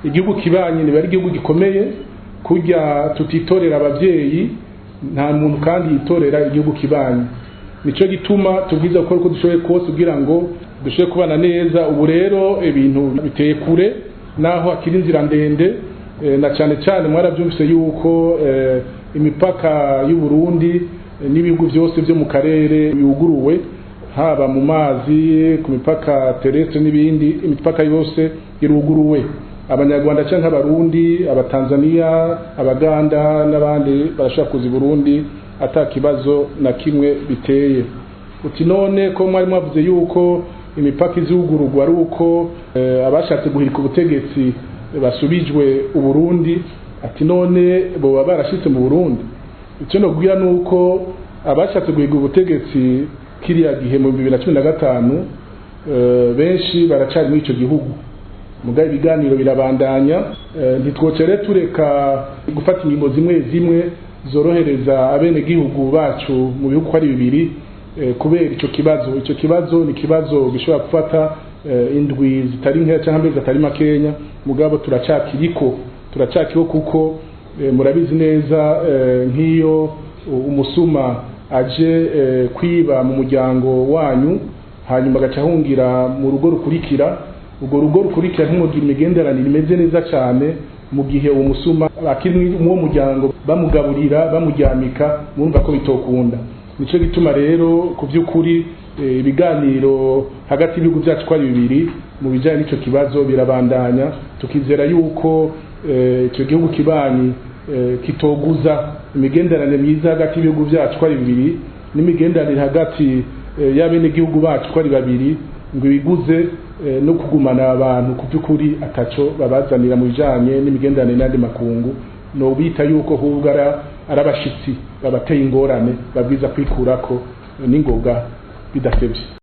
Igihugu kibanyi niba ari igihugu gikomeye, kurya tutitorera abavyeyi, nta muntu kandi yitorera igihugu kibanyi. Nico gituma tubwiza gukora uko dushoboye kose kugira ngo dushobore kubana neza. Ubu rero ibintu biteye kure, naho hakiri inzira ndende, na cane cane mwaravyumvise yuko imipaka y'u Burundi n'ibihugu byose byo mu karere yuguruwe, haba mu mazi, ku mipaka terrestre n'ibindi, imipaka yose iruguruwe. Abanyarwanda canke Abarundi, Abatanzania, Abaganda n'abandi barashobora kuza i Burundi ata kibazo na kimwe biteye. Uti none ko mwari mwavuze yuko imipaka izugururwa ari uko abashatse guhirika ubutegetsi basubijwe Uburundi, ati none boba barashitse mu Burundi? Icyo nobwira nuko abashatse guhiga ubutegetsi kiriya gihe mu 2015, benshi baracari muri ico gihugu. Mugabo ibiganiro birabandanya, ntitwocere tureka gufata ingingo zimwe zimwe zorohereza abenegihugu bacu mu bihugu ko ari bibiri, kubera ico kibazo. Ico kibazo ni kibazo gishobora gufata indwi zitari nkeya canke amezi atari makenya, mugabo turacakiriko kuko murabizi neza, nk'iyo umusuma aje kwiba mu muryango wanyu, hanyuma agaca ahungira mu rugo rukurikira, urwo rugo rukurikira ntimugira imigenderanire imeze neza cyane mu gihe uwo musuma akiri mu muryango, bamugaburira, bamuryamika, murumva ko bitokunda. Nico gituma rero ku by'ukuri ibiganiro hagati y'ibihugu byacu ko ari bibiri mu bijyanye n'ico kibazo birabandanya, tukizera yuko icyo gihugu kibanyi kitoguza imigenderanire myiza hagati y'ibihugu byacu ko ari bibiri n'imigenderanire hagati y'abenegihugu bacu ko ari babiri, ngo ibiguze no kugumana abantu ku by'ukuri ataco babazanira mu bijanye n'imigenderanire n'andi makungu. No bita yuko ahubwo ari abashitsi babateye ingorane, babwiza kwikurako n'ingoga bidasebye.